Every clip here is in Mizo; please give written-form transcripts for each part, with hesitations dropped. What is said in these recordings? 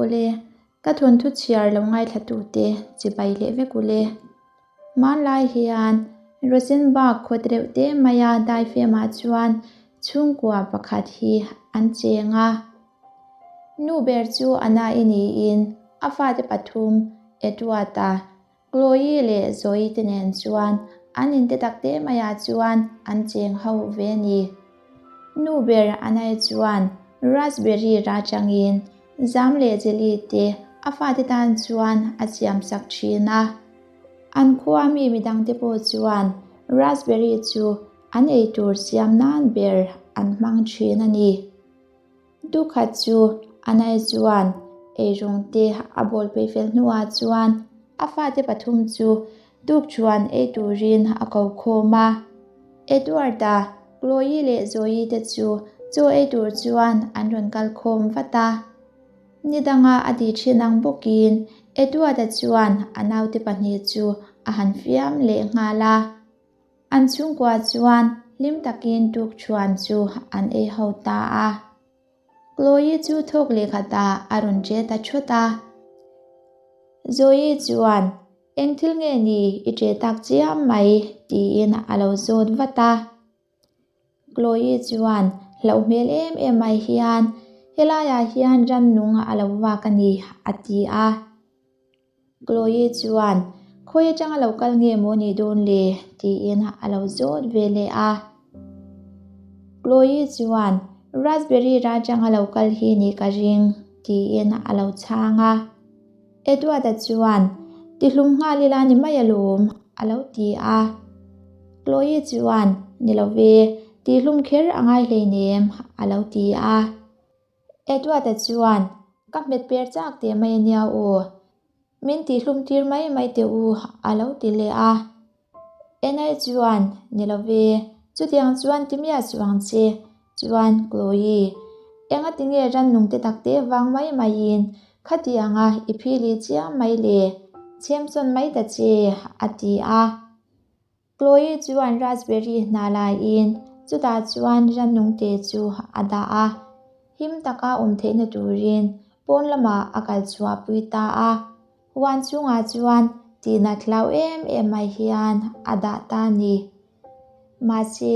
Awle, ka thawnthu chhiar lo ngaithlatute chibai leh vek ule. Hmanlai hian Rosenberg khawt reuh te maia daifemah chuan chhungkua pakhat hi an cheng a. Nu ber chu Anna-i niin a fate pathum Edward-a, Chloe leh Zoe te nen chuan an inte tak te maiah chuan an cheng ho ve a ni. Nu ber Anna-i chuan raspberry ra changin Zam leh Jelly te a fate tan chuan a siamsak thin a. An khua mi midangte pawh chuan raspberry chu an eitur siam nan ber an hmang thin a ni. Dukhat chu Anai chuan eirawng te a bawl peih fel hnuah chuan a fate pathum chu tukṭhuan ei turin a ko khawm a. Edward-a, Chloe leh Zoe te chu chaw ei tur chuan an rawn kal khawm vat a. Ni danga a tih thin ang bawkin Edward-a chuan a naute pahnih chu a han fiam leh nghal a. An chhungkua chuan hlim takin tukṭhuan chu an ei ho ta a. Chloe chu thawk leh khatah a rawn ṭe ta thawt a. Zoe chuan, Eng thil nge ni i ṭe tak chiam mai? tiin a lo zawt vat a. Chloe chuan hlauh hmel em em mai hian, Helaiah hian rannung a lo vak a ni, a ti a. Chloe chuan, Khawi atanga lo kal nge maw nih dawn le? tiin a lo zawt ve leh a. Chloe chuan, Raspberry ra atanga lo kal hi nih ka ring, tiin a lo chhang a. Edward-a chuan, Tihlum nghal ila ni mai alawm, a lo ti a. Chloe chuan, Ni lo ve, tihlum kher a ngai hleinem, a lo ti a. Edward-a chuan, Ka hmet per chak teh mai a nia aw. Min tihlum tir mai mai teh u, a lo ti leh a. Enai chuan, Ni lo ve, chutiang chuan ti miah suh ang che. Chuan, Chloe, enga tinge rannung te tak te vang mai maiin khatianga i phili chiam mai le, chhemsawn mai ta che, a ti a. Chloe chuan raspberry hna laiin chutah chuan rannungte chu a dah a, him taka awm theihna turin pawn lamah a kal chhuahpui ta a. Huan chhungah chuan tihnat hlau em em mai hian a dah ta a ni. Mahse,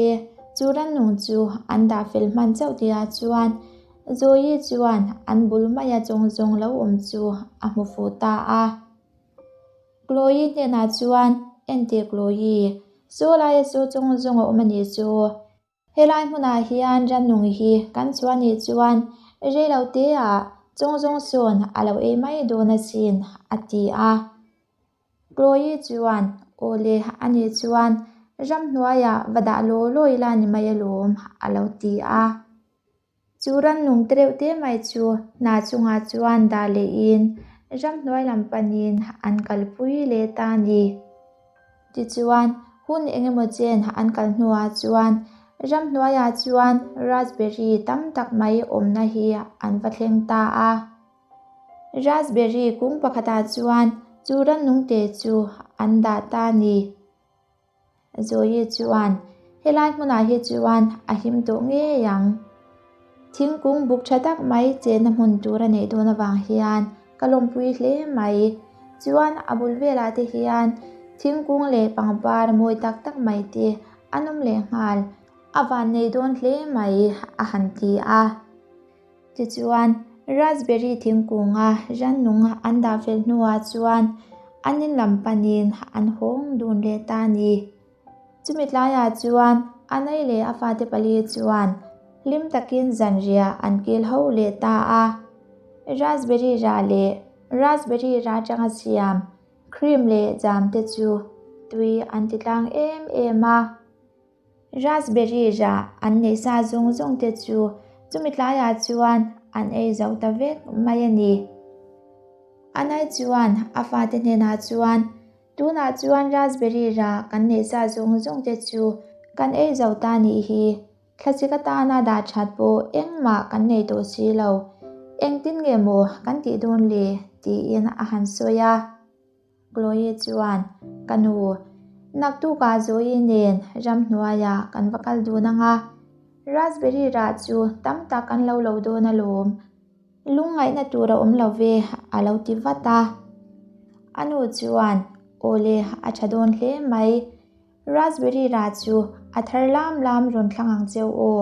chu rannung chu an dah fel hman chauh tihah chuan Zoe chuan an bul maia chawng zawng lo awm chu a hmu fuh ta a. Chloe hnenah chuan, Enteh Chloe, saw laia saw chawng zawng a awm a nih chu. Helai hmunah hian rannung hi kan chhuah nih chuan rei lo teah chawng zawng sawn a lo ei mai dawn asin, a ti a. Chloe chuan, Aw le, a nih chuan ramhnuaiah va dah law law ila ni mai alawm, a lo ti a. Chu rannung te reuh te mai chu hna chungah chuan dah lehin ramhnuai lam panin an kalpui leh ta a ni. Tichuan, hun eng emaw chen an kal hnuah chuan ramhnuaiah chuan raspberry tam tak mai awmna hi an va thleng ta a. Raspberry kung pakhatah chuan chu rannung te chu an dah ta a ni. Zoe chuan, Helai hmunah hi chuan a him tawh ngei ang. Thingkung buk tha tak mai chenna hmun tur a neih dawn avang hian ka lawmpui hle mai. Chuan a bul velah te hian thingkung leh pangpar mawi tak tak mai te an awm leh nghal. A van nei dawn hle mai, a han ti a. Tichuan, raspberry thingkunga rannung an dah fel hnuah chuan an in lam panin an hawng dun leh ta a ni. Chumi tlaiah chuan Anai leh a fate pali chuan hlim takin zanriah an kil ho leh ta a. Raspberry rah leh raspberry rah atanga siam cream leh jam te chu tui an ti tlang em em a. Raspberry rah an neih sa zawng zawng te chu chumi tlaiah chuan an ei zo ta vek mai a ni. Anai chuan a fate hnenah chuan, Tunah chuan raspberry rah kan neih sa zawng zawng te chu kan ei zo ta nih hi. Thlachik atana dah that pawh engmah kan nei tawh si lo. Engtin nge maw kan tih dawn le? tiin a han sawi a. Chloe chuan, Ka nu, naktukah Zoe nen ramhnuaiah kan va kal dun ang a, raspberry rah chu tam tak kan lo lo dawn alawm. Lungngaihna tur a awm lo ve, a lo ti vat a. A nu chuan, Awle, a tha dawn hle mai. Raspberry rah chu a thar lam lam rawn thlang ang cheu aw.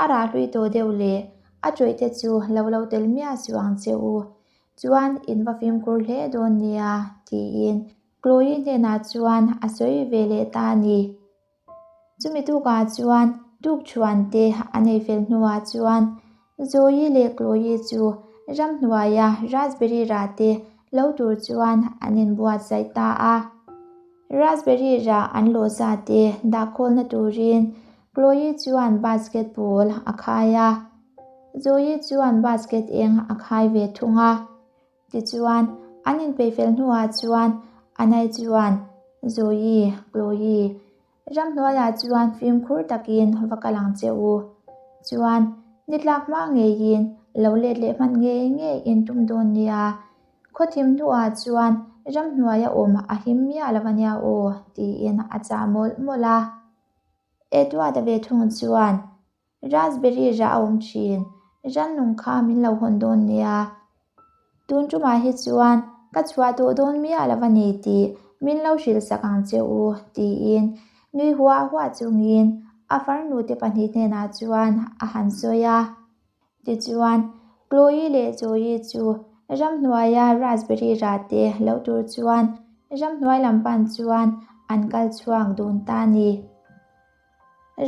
A rah hlui tawh deuh leh a tawih te chu lo lo tel miah suh ang che u. Chuan in va fimkhur hle dawn nia, tiin Chloe hnenah chuan a sawi ve leh ta a ni. Chumi tukah chuan tukṭhuan te a nei fel hnuah chuan Zoe leh Chloe chu ramhnuaia raspberry rah te lo tur chuan an inbuatsaih ta a. Raspberry rah an lawh zat te dahkhawlna turin Chloe chuan basket pawl a khai a, Zoe chuan basket eng a khai ve thung a. Tichuan, an inpeih fel hnuah chuan Anai chuan, Zoe, Chloe, ramhnuaiah chuan fimkhur takin va kal ang che u. Chuan, ni tlak hma ngeiin lo let leh hman ngei ngei in tum dawn nia. Khawthim hnuah chuan ramhnuaia awm a him miah lo a nia aw, tiin a chah mawlh mawlh a. Edward-a ve thung chuan, Raspberry rah a awm thin, rannung kha min lo hawn dawn nia. Tun tumah hi chuan ka chhuah tawh dawn miah lo a ni tih min lo hrilh sak ang che u, tiin nui huah huah chungin a farnute pahnih hnenah chuan a han sawi a. Tichuan, Chloe leh Joey chu ramhnuaia raspberry rah te lo tur chuan ramhnuai lam pan chuan an kal chhuak dun ta a ni.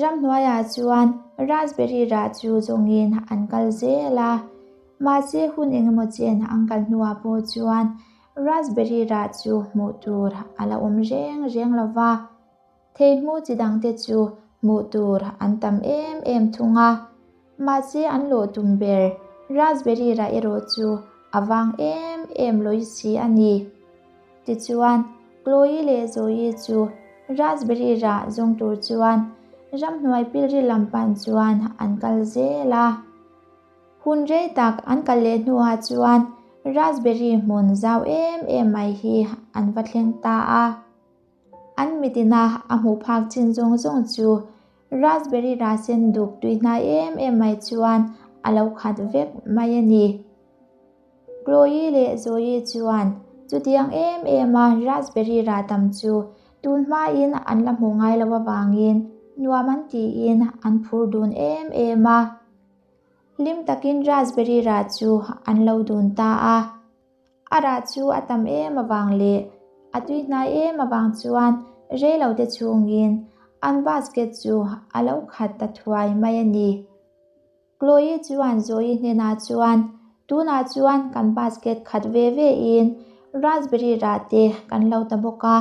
Ramhnuaiah chuan raspberry rah chu zawngin an kal zel a, mahse hun engemaw chen an kal hnuah pawh chuan raspberry rah chu hmuh tur a la awm reng reng lo va, theihmu chi dangte chu hmuh tur an tam em em thung a, mahse an lawh tum ber raspberry rah erawh chu a vang em em lawi si a ni. Tichuan, Chloe leh Zoe chu raspberry rah zawng tur chuan ramhnuai pilri lam pan chuan an kal zel a. Hun rei tak an kal leh hnuah chuan raspberry hmun zau em em mai hi an va thleng ta a. An mitina a hmuh phak chin zawng zawng chu raspberry rah sen duk tui hnai em em mai chuan a lo khat vek mai a ni. Chloe leh Zoe chuan chutiang em em a raspberry rah tam chu tun hmain an la hmuh ngai lo avangin nuam an tiin an phur dun em em a. Hlim takin raspberry rah chu an lo dun ta a. A rah chu a tam em avang leh a tui hnai em avang chuan reilote chhungin an basket chu a lo khat ta thuai mai a ni. Chloe chuan Zoe hnenah chuan, Tunah chuan kan basket khat ve ve in raspberry rah te kan lo ta bawk a,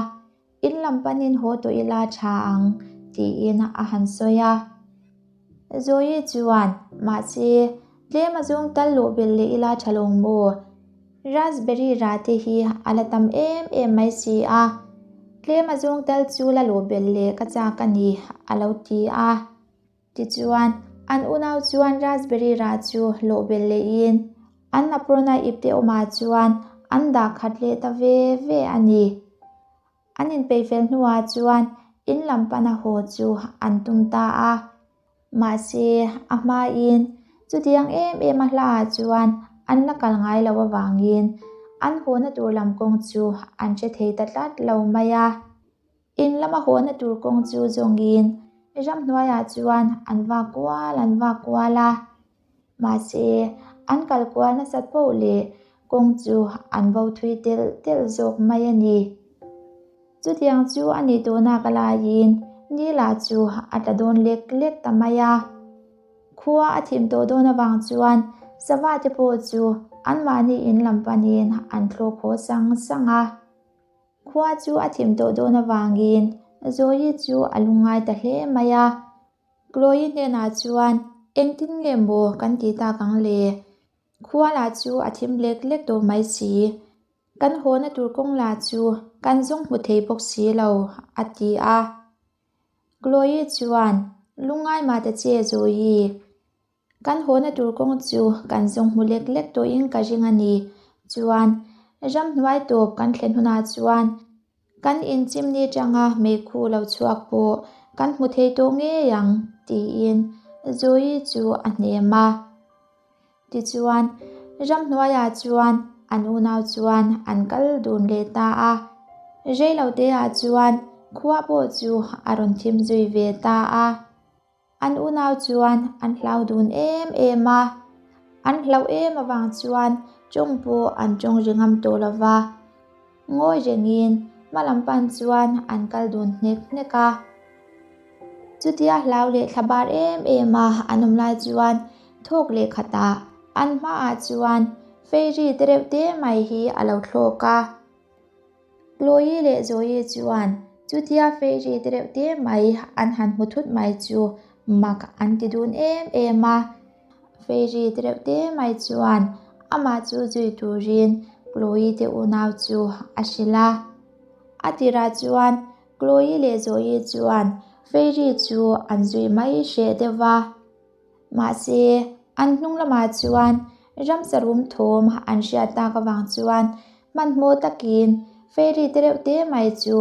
in lam panin haw tawh ila tha ang, tiin a han sawi a. Zoe chuan, Mahse, tlem a zawng tal luh belh leh ila tha lawng maw? Raspberry rah te hi a la tam em em mai si a, tlem a zawng tal chu la luh belh leh ka chak a ni, a lo ti a. Tichuan, an unau chuan raspberry rah chu hlawh belh lehin an aprona ipte awmah chuan an dah khat leh ta ve ve a ni. An inpeih fel hnuah chuan in lam pana haw chu an tum ta a. Mahse, a hmain chutiang em em a hlaah chuan an la kal ngai lo avangin an hawna tur lam kawng chu an hre thei ta tlat lo mai a. In lama hawhna tur kawng chu zawngin ramhnuaiah chuan an vak kual an vak kual a, mahse an kal kual nasat poh leh kawng chu an bo thui telh telh zawk mai a ni. Chutiang chu a nih tawhnak a laiin Nila chu a tla dawn lek lek ta mai a. Khua a thim tawh dawn avang chuan sava te pawh chu anmahni in lam panin an thlawk haw sang sang a. Khua chu a thim tawh dawn avangin Zoe chu a lungngai ta hle mai a. Chloe hnenah chuan, Engtin nge maw kan ti tak ang le? Khua lah chu a thim lek lek tawh mai si. Kan hawna tur kawng lah chu kan zawng hmu thei bawk si lo, a ti a. Chloe chuan, Lungngai mah ta che Zoe. Kan hawna tur kawng chu kan zawng hmu lek lek tawhin ka ring a ni. Chuan, ramhnuai tawp kan thlen hunah chuan kan inchimni atanga meikhu lo chhuak pawh kan hmu thei tawh ngei ang, tiin Zoe chu a hnem a. Tichuan, Ramhnuaiah chuan an unau chuan an kal dun leh ta a. Reiloteah chuan khua pawh chu a rawn thim zui ve ta a. An unau chuan an hlau dun em em a, an hlauh em avang chuan tawng pawh an tawng ri ngam tawh lo va. Ngawi rengin hma lam pan chuan an kal dun hnek hnek a. Chutia hlau leh thla bar em em a an awm lai chuan thawk leh khatah an hmaah chuan fairy te reuh te mai hi a lo thlawk a. Chloe leh Zoe chuan chutia fairy te reuh te mai an han hmu thut mai chu mak an ti dun em em a. Fairy te reuh te mai chuan amah chu zui turin Chloe te unau chu a hrilh a. A tirah chuan Chloe leh Zoe chuan Fairy chu an zui mai hreh deuh va. Mahse, an hnung lamah chuan ramsa rum thawm an hriat tak avang chuan hmanhmawh takin Fairy te reuh te mai chu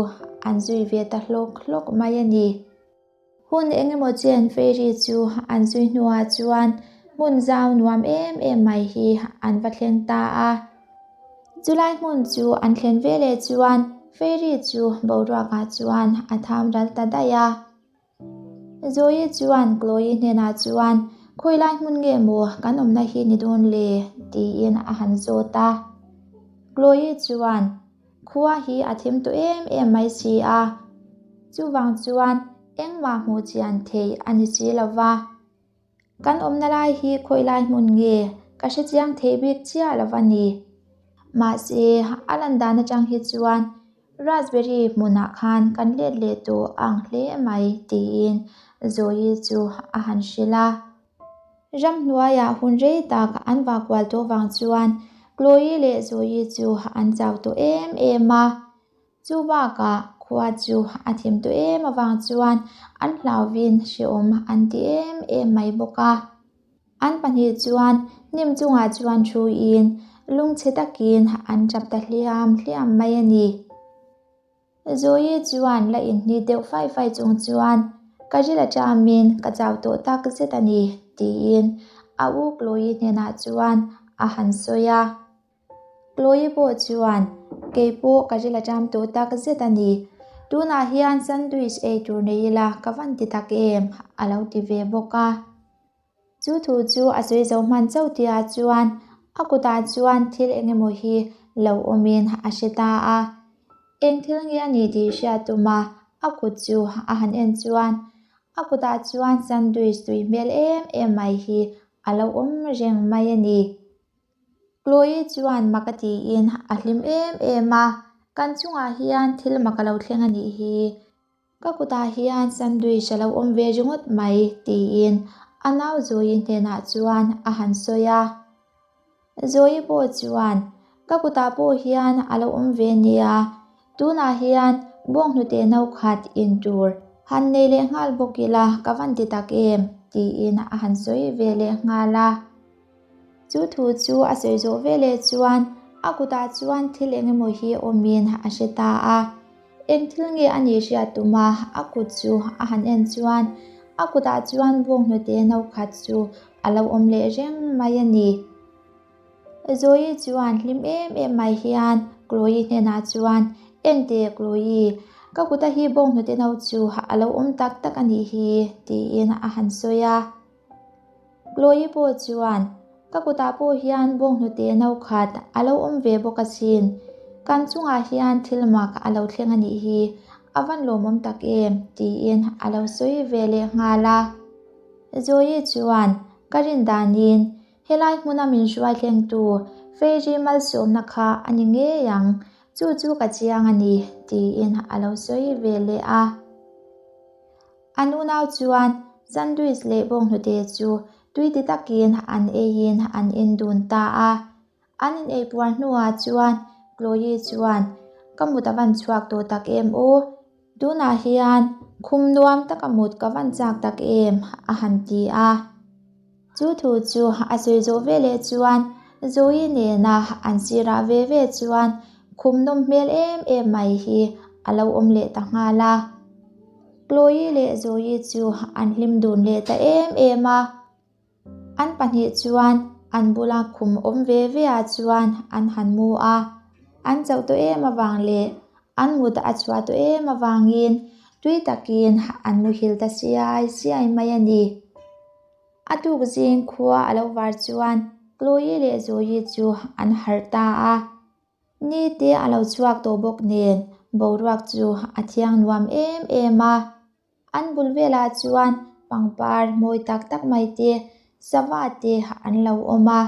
an zui ve ta hlawk hlawk mai a ni. Hun eng emaw chen Fairy chu an zui hnuah chuan hmun zau nuam em em mai hi an va thleng ta a. Chulai hmun chu an thlen veleh chuan Fairy chu boruakah chuan a tham ral ta daih a. Zoe chuan Chloe hnenah chuan, Khawi lai hmun nge maw kan awmna hi ni dawn le? tiin a han zawt a. Chloe chuan, Khua hi a thim tawh em em mai si a, chuvang chuan engmah hmuh chian theih a ni si lo va. Kan awmna lai hi khawi lai hmun nge ka hre chiang thei bik chiah lo a ni. Mahse, a lan dan atang hi chuan Raspberry hmunah khan kan let leh tawh ang hle mai tiin Zoe chu a han hrilh a. Ramhnuaiah hun rei tak an vahkual tawh vang chuan Chloe leh Zoe chu an chau tawh em em a. Chu bakah khua chu a thim tawh em avang chuan an hlauvin hrehawm an ti em em mai bawk a. An pahnih chuan hnim chungah chuan thuin lungchhe takin an tap ta hliam hliam mai a ni. Zoe chuan la inhnit deuh fai fai chung chuan ka ril aṭamin ka chau tawh tak zet a ni tiin a u Chloe hnenah chuan a han sawi a. Chloe pawh chuan, Kei pawh ka ril a ṭam tawh tak zet a ni. Tunah hian sandwich ei tur nei ila ka van ti tak em? a lo ti ve bawk a. Chu thu chu a sawi zo hman chauh tihah chuan a kutah chuan thil eng emaw hi lo awmin a hre ta a. Eng thil nge a nih tih hriat tuma a kut chu a han en chuan a kutah chuan sandwich tui hmel em em mai hi a lo awm reng mai a ni. Chloe chuan mak a tiin a hlim em em a, Kan chungah hian thil mak a lo thleng a nih hi. Ka kutah hian sandwich a lo awm ve ringawt mai tiin a nau Zoe hnenah chuan a han sawi a. Zoe pawh chuan, Ka kutah pawh hian a lo awm ve nia, tunah hian bawnghnute no khat in tur han nei leh nghal bawk ila ka van ti tak em tiin a han sawi ve leh nghal a. Chu thu chu a sawi zawh veleh chuan a kutah chuan thil eng emaw hi awmin a hre ta a. Eng thil nge a nih hriat tuma a kut chu a han en chuan a kutah chuan bawnghnute no khat chu a lo awm leh reng mai a ni. Zoe chuan hlim em em mai hian Chloe hnenah chuan, Enteh Chloe, ka kuta hi bawnghnute no chu a lo awm tak tak a nih hi, tiin a han sawi a. Chloe pawh chuan, Ka kutah pawh hian bawnghnute no khat a lo awm ve bawk asin. Kan chungah hian thil mak a lo thleng a nih hi, a van lawmawm tak em? tiin a lo sawi ve leh nghal a. Zoe chuan, Ka rin danin helai hmuna min hruai thlengtu Fairy malsawmna kha a ni ngei ang, chu chu ka chiang a ni, tiin a lo sawi ve leh a. An unau chuan sandwich leh bawnghnute chu tui ti takin an eiin an en dun ta a. An in ei puar hnuah chuan Chloe chuan, Ka mut a van chhuak tawh tak em aw? Tunah hian khum nuam taka mut ka van chak tak em? a han ti a. Chu thu chu a sawi zawh veleh chuan Zoe nena an sirah ve ve chuan khum nawm hmel em em mai hi a lo awm leh ta nghal a. Chloe leh Zoe chu an hlim dun leh ta em em a. An pahnih chuan An bula khum awm ve ve ah chuan an han mu a, an chauh tawh em avang leh an mut a chhuah tawh em avangin tui takin an muhil ta siai siai mai a ni. A tuk zing khua a lo var chuan Chloe leh Zoe chu an harh ta a. Ni te a lo chhuak tawh bawk nen boruak chu a thiang nuam em em a. An bul velah chuan pangpar mawi tak tak mai te, sava te an lo awm a.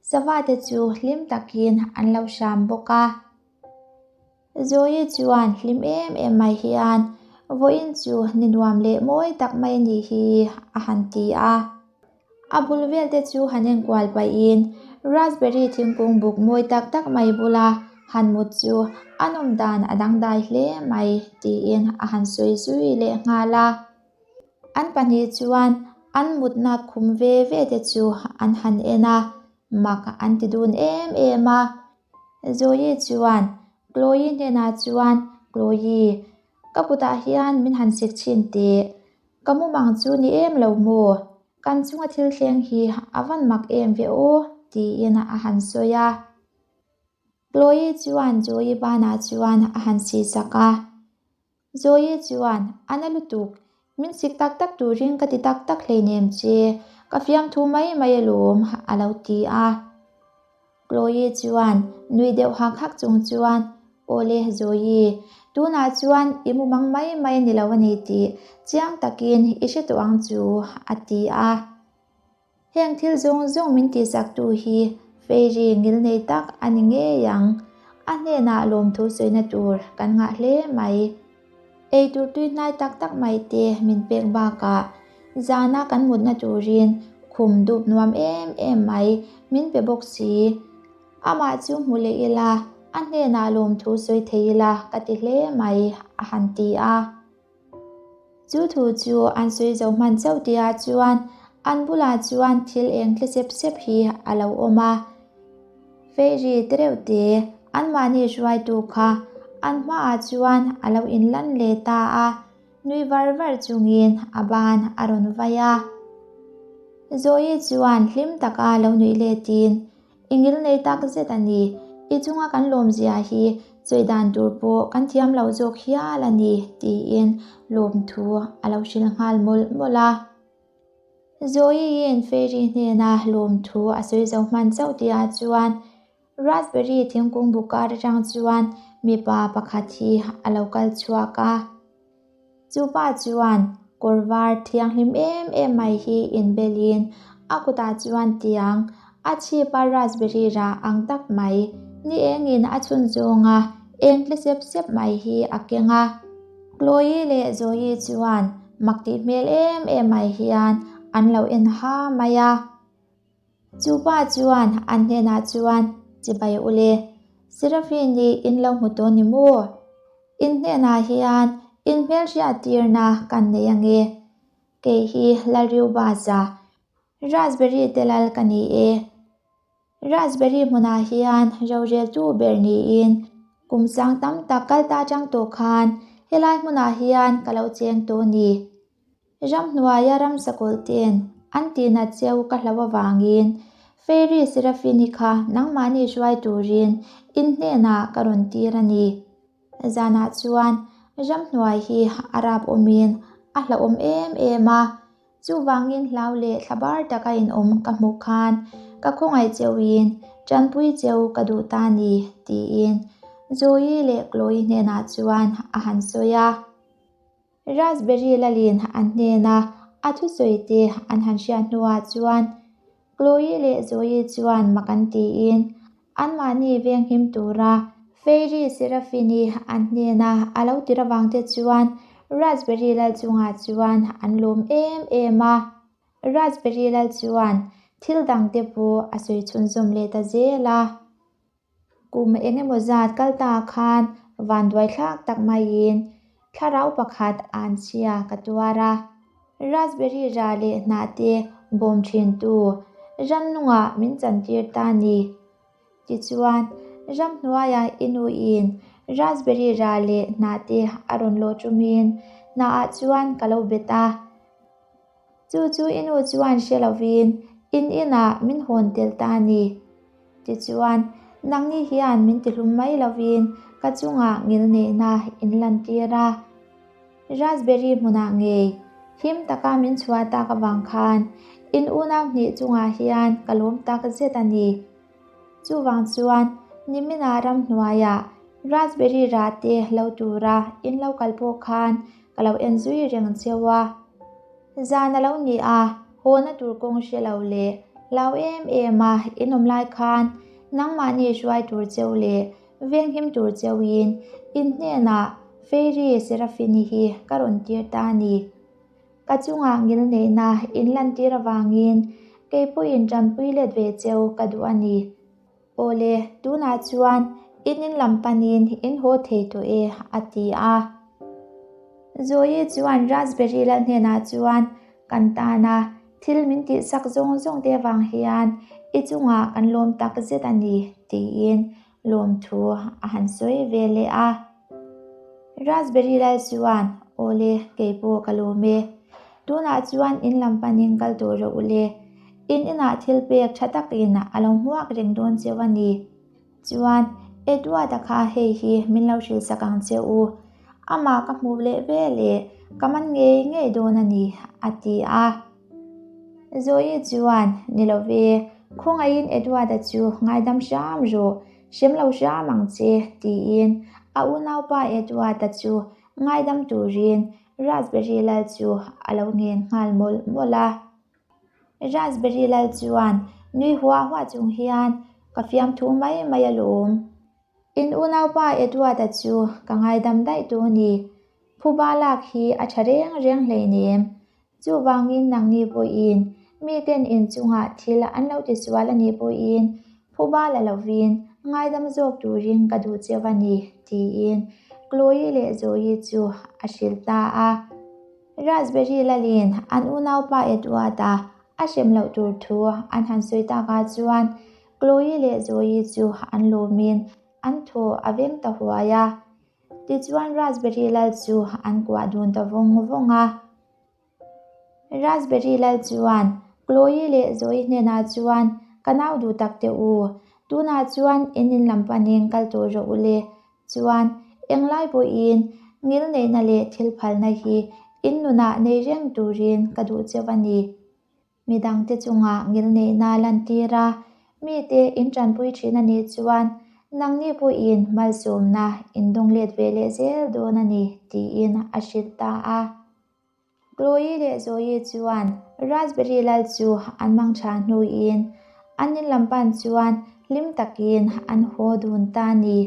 Sava te chu hlim takin an lo hram bawk a. Zoe chuan hlim em em mai hian, Vawiin chu ni nuam leh mawi tak mai a nih hi, a han ti a. A bul vel te chu han enkual pahin raspberry thingkung buk mawi tak tak mai bula han mut chu a nawm dan a dangdai hle mai tiin a han sawi zui leh nghal a. An pahnih chuan an mutna khum ve ve te chu an han en a, mak an ti dun em em a. Zoe chuan Chloe hnenah chuan, Chloe, ka kutah hian min han sik chhin teh. Ka mumang chu ni em lo maw? Kan chunga thil thleng hi a van mak em ve aw, tiin a han sawi a. Chloe chuan Joey banah chuan a han sih sak a. Joey chuan, A na lutuk, min sik tak tak turin ka ti tak tak hleinem che, ka fiamthu mai mai alawm, a lo ti a. Chloe chuan nui deuh hak hak chung chuan, Awle Zoe, tunah chuan i mumang mai mai a ni lo a ni tih chiang takin i hre tawh ang chu, a ti a. Heng thil zawng zawng min tihsaktu hi Fairy ngilnei tak a ni ngei ang. A hnenah lawmthu sawina tur kan ngah hle mai. Eitur tui hnai tak tak mai te min pek bakah zana kan mutna turin khum dup nuam em em mai min pe bawk si. Amah chu hmu leh ila, a hnenah lawmthu sawi thei ila ka ti hle mai, a han ti a. Chu thu chu an sawi zo hman chauh tihah chuan an bulah chuan thil eng tle sep sep hi a lo awm a. Fairy te reuh te anmahni hruaitu kha an hmaah chuan a lo inlan leh ta a, nui var var chungin a ban a rawn vai a. Zoe chuan hlim taka lo nuih letin, I ngilnei tak zet a ni, i chunga kan lawmzia hi sawi dan tur pawh kan thiam lo zawk hial a ni, tiin lawmthu a lo hrilh nghal mawlh mawlh a. Zoe-in Fairy hnena lawmthu a sawi zo hman chauh tihah chuan Raspberry thingkung bu kar atang chuan mipa pakhat hi a lo kal chhuak a. Chu pa chuan kawr var thianghlim em em mai hi inbelin a kutah chuan tiang a chhipa raspberry rah ang tak mai ni engin a chhun zawnga eng tle sep sep mai hi a keng a. Chloe leh Zoe chuan mak tih hmel em em mai hian an lo en ha mai a. Chu pa chuan an hnenah chuan, Chibai ule, Serafini in lo hmu tawh ni maw? In hnenah hian in hmelhriat tirna kan nei ange. Kei hi Lalriubaza, Raspberry te lal ka ni e. Raspberry hmunah hian roreltu ber niin kum sang tam tak kal ta chang tawh khan helai hmunah hian ka lo cheng tawh a ni. Ramhnuaia ramsakawlh ten an tihnat cheu ka hlau avangin Fairy Serafini kha nangmahni hruai turin in hnenah ka rawn tir a ni. Zanah chuan ramhnuai hi a rap awmin a hlauhawm em em a. Chuvangin hlau leh thlabar taka inawm ka hmuh khan ka khawngaih cheuhin tanpui cheu ka duh ta ni, tiin Zoe leh Chloe hnenah chuan a han sawi a. Raspberry lalin an hnena a thusawi te an han hriat hnuah chuan Chloe leh Zoe chuan mak an tiin anmahni venghim tura Fairy Seraphine-i an hnena a lo tir avang te chuan Raspberry lal chungah chuan an lawm em em a. Raspberry lal chuan thil dang te pawh a sawi chhunzawm leh ta zel a. Kum eng emaw zat kal ta khan vanduai thlak tak maiin thlarau pakhat an chhia ka tuar a. Raspberry ra leh hnah te bawm thintu ramnungah min chantir ta ni. Tichuan, ramhnuaiah i nuin raspberry ra leh hnah te a rawn lawh tumin hnahah chuan ka lo bet a. Chu chu i nu chuan hre lovin In inah min hawn tel ta a ni. Tichuan, nangni hian min tihlum mai lovin ka chungah ngilneihna in lantir a. Raspberry hmunah ngei him taka min chhuah tak avang khan in unau hnih chungah hian ka lawm tak zet a ni. Chuvang chuan niminah ramhnuaiah raspberry rah te lo tura in lo kal pawh khan ka lo en zui reng cheu a. Zan a lo ni a, hawna tur kawng hre lo leh hlau em em a in awm lai khan nangmahni hruai tur cheu leh venghim tur cheuin in hnenah Fairy Seraphine hi ka rawn tir ta a ni. Ka chungah ngilneihna in lantir avangin kei pawhin tanpui let ve cheu ka duh a ni. Awle, tunah chuan in in lam panin in haw thei tawh e, a ti a. Zoe chuan Raspberry lal hnenah chuan kan tan a, thil min tihsak zawng zawng te avang hian i chungah kan lawm tak zet a ni, tiin lawmthu a han sawi ve leh a. Raspberry lal chuan, Awle, kei pawh ka lawm e. Tunah chuan in lam panin kal tawh rawh u le. In inah thil pek tha takin a lo hmuak reng dawn cheu a ni. Chuan, Edward-a kha hei hi min lo hrilh sak ang che u. Amah ka hmuh leh ve leh ka man ngei ngei dawn a ni, a ti a. Zoe chuan, Ni lo ve, khawngaihin Edward-a chu ngaidam hram rawh, hrem lo hram ang che, tiin a unaupa Edward-a chu ngaidam turin Raspberry lal chu a lo ngen nghal mawlh mawlh a. Raspberry lal chuan nui huah huah chung hian, Ka fiamthu mai mai alawm. In unaupa Edward-a chu ka ngaidam daih tu ni. Phuba lak hi a tha reng reng hleinem. Chuvangin nangni pawhin miten inchungah thil an lo tisual a nih pawhin phuba la lovin ngaidam zawk turin ka duh cheu a ni, tiin Chloe leh Zoe chu a hrilh ta a. Raspberry lalin an unaupa Edward-a a hrem loh tur thu an han sawi takah chuan Chloe leh Zoe chu an lawmin an thaw a veng ta huai a. Tichuan Raspberry lal chu an kuah dun ta vawng vawng a. Raspberry lal chuan Chloe leh Zoe hnenah chuan Ka nau duh tak teh u, tunah chuan in in lam panin kal tawh rawh u le. Chuan englai pawhin ngilneihna leh thil phalna hi in nunah nei reng turin ka duh cheu a ni. Midangte chungah ngilneihna lantir a, mite in tanpui thin a nih chuan nangni pawhin malsawmna in dawng let ve leh zel dawn a ni, tiin a hrilh ta a. Chloe leh Zoe chuan Raspberry lal chu an mang tha hnuin an in lam pan chuan hlim takin an haw dun ta a ni.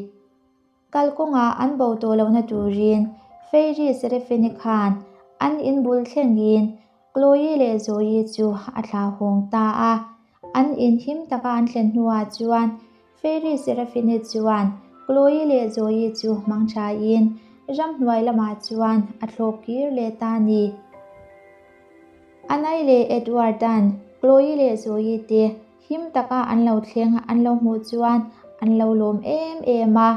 Kalkawngah an bo tawh lohna turin Fairy Seraphine khan an in bul thlengin Chloe leh Zoe chu a thlah hawng ta a. An in him taka an thlen hnuah chuan Fairy Seraphine chuan Chloe leh Zoe chu hmang thain ramhnuai lamah chuan a thlawk kir leh ta a ni. Anai leh Edward-a'n Chloe leh Zoe te him taka an lo thleng an lo hmuh chuan an lo lawm em em a.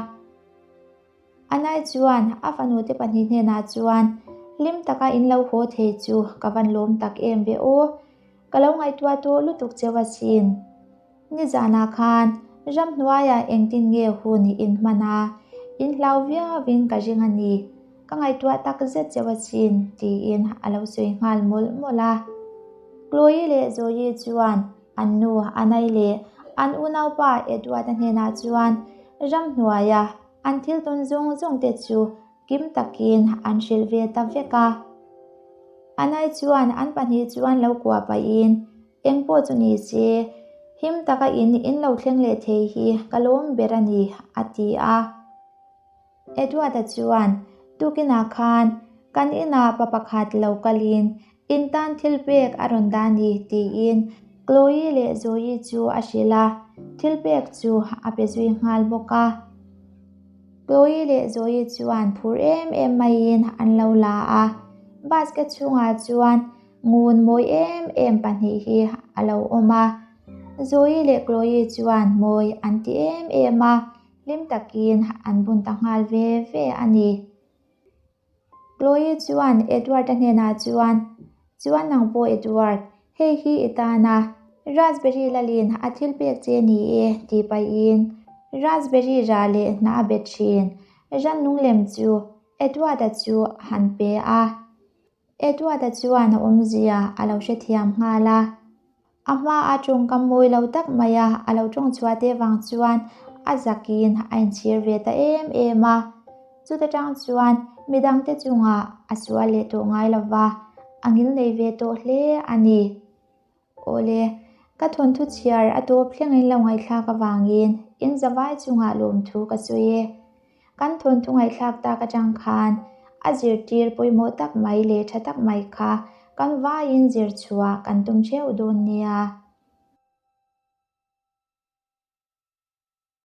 Anai chuan a fanute pahnih hnenah chuan, Hlim taka in lo haw thei chu ka van lawm tak em ve aw. Ka lo ngaihtuah tawh lutuk cheu asin. Nizanah khan ramhnuaiah engtin nge hun in hman a, in hlau viauin ka ring a ni. Ka ngaihtuah tak zet cheu asin, tiin a lo sawi nghal mawlh mawlh a. Chloe leh Zoe chuan an nu Anai leh an unaupa Edward-a hnenah chuan ramhnuaia an thil tawn zawng zawng te chu kim takin an hrilh ve ta vek a. Anai chuan an pahnih chuan lo kuah pahin Eng pawh chu ni se, him taka in in lo thleng leh thei hi ka lawm ber a ni, a ti a. Edward-a chuan, Tukinah khan kan inah pa pakhat lo kalin in tan thil pek a rawn dah a ni, tiin Chloe leh Zoe chu a hrilh a, thil pek chu a pe zui nghal bawk a. Chloe leh Zoe chuan phur em em maiin an lo la a, basket chhungah chuan Ngun mawi em em pahnih hi a lo awm a, Zoe leh Chloe chuan mawi an ti em em a, hlim takin an bun ta nghal ve ve a ni. Chloe chuan Edward-a hnenah chuan, Chuan nang pawh Edward, hei hi i tana. Raspberry lalin a thil pek che ni e tih pahin raspberry rah leh hnah a bet thin. Rannung lem chu Edward-a chu a han pe a. Edward-a chuan a awmzia a lo hrethiam nghal a. A hma a tawngkam mawi lo tak maia a lo tawng chhuah te vang chuan a zakin a inchhir ve ta em em a. Chuta tang chuan midangte chungah a sual leh tawh ngai lo va, a ngil nei ve tawh hle a ni. Awle, ka thawnthu chhiar a tawp thleng in lo ngaihthlak avangin in zavai chungah lawmthu ka sawi e. Kan thawnthu ngaihthlak tak atang khan a zirtir pawimawh tak mai leh tha tak mai kha kan vaiin zir chhuah kan tum theuh dawn nia.